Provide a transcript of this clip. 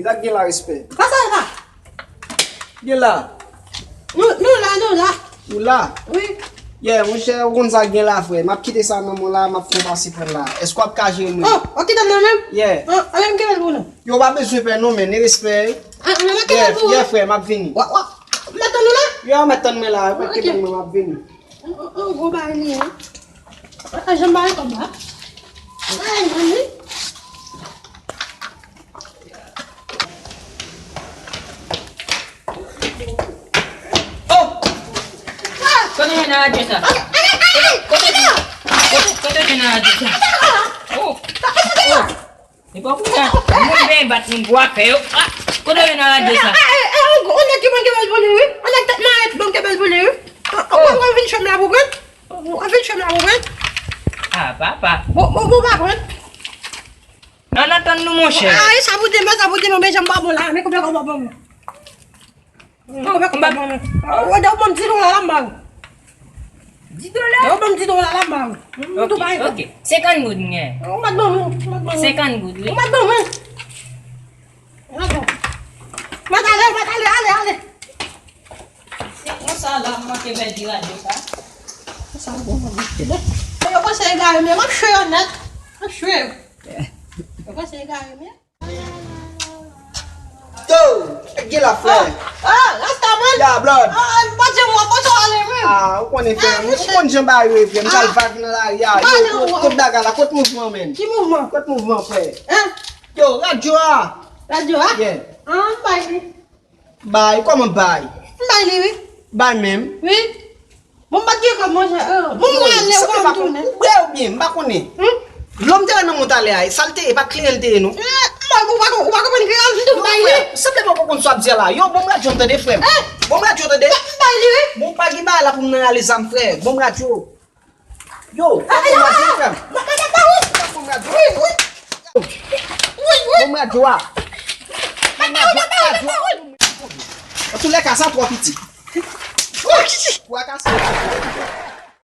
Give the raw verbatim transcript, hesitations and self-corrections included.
Sa k gen la, respè? Kòman sa va? Gen la. Nou, nou la, nou la. Nou la? Wi. Yeah, monchè, ou konn sa k gen la, frè. M ap kite sa nan men w la, m ap fè w pase pran l la. Èske w ap ka jere m? Oh, ou kite m nan men m? Yeah. Oh, ale m kite l pou nou. Yo, pa bezwen pè non, men, respè. Ah, men m kite l pou ou. Yeah, frè, m ap vini. Wa, wa, m ap tann ou la? Yo, m ap tann mwen la, yo, pa kite m, m ap vini. Oh, oh, oh, gwo bagay li ye. Ah, janm bagay kòb la. Bagay li. Oh! Kote w jwenn radyo sa? Kote, kote, kote w jwenn radyo sa? Oh! Oh! E pa pou mwen. Moun ben bat moun pou afè yo. Ah! Kote w jwenn radyo sa? On nèg ki ban kenbe l pou li, wi. On nèg tèt marèt ban kenbe l pou li, wi. Ou vin chòm la pou pran? Ou vin chòm la pou pran? Ah, papa. Bon, bon, bon, pa pran. Ann atann nou, monchè. Ah, e sa pou demen, sa pou demen, men janm pa bon la, men konbyen kòb w ap ban mwen? Konbyen kòb w ap ban mwen? Ou, ou ban m dis dola la, m ba ou. Dis dola? Ou ban m dis dola la, m ba ou. M tou bay. Ok, ok. Senkant goud m gen. Ou mèt ban mwen, ou mèt ban mwen. Senkant goud, wi. Ou mèt ban mwen. Ou mèt ban mwen. Ou mèt ale, ou mèt ale, ale, ale. Se konsa la, m manke pèdi radyo sa. Sa bon, bon, bon. Yo panse egare m ye, m ap chwe yo nèt. M ap chwe yo. Yo panse egare m ye. Yo, gen la, frè. Ah, ah, Rasta, man. Ya, blood. Ah, ah, m pa t janm wè w, kote w ale menm? Ah, ou konnen, frè. Ah, ou konn jan bagay yo ye, frè. M t al vag nan lari a. Yo, kot, kot bagay la, kot mouvman, menm? Ki mouvman? Kot mouvman, frè? Hein? Yo, radyo a. Radyo a? Yeah. Ah, m bay li. Bay, kòman bay? M bay li, wi. Bay menm? Wi. Bon, m pa t gen kòb, monchè. Bon, m prale, ou pa m tounen. Ou bwè oubyen, m pa konnen. Hmm? Lò m te wè nan men w talè a, sa l te ye, e pa t kleren l te ye, non. Eh, m, ou pa, ou pa konprann kreyòl, m tou bay li. Frè, sanble m poko konn sa w ap di a la. Yo, ban m radyo m tande, frè m. Eh! Ban m radyo tande. M bay li, wi. Bon, pa gen bagay la pou m nan rale zam, frè. Ban m radyo. Yo, pa ban m radyo, frè m. Ban m radyo. Wi, wi. Ban m radyo a. Ban m radyo, radyo a. Antoulèka, sa twò piti. Twò piti. Kwa ka sa?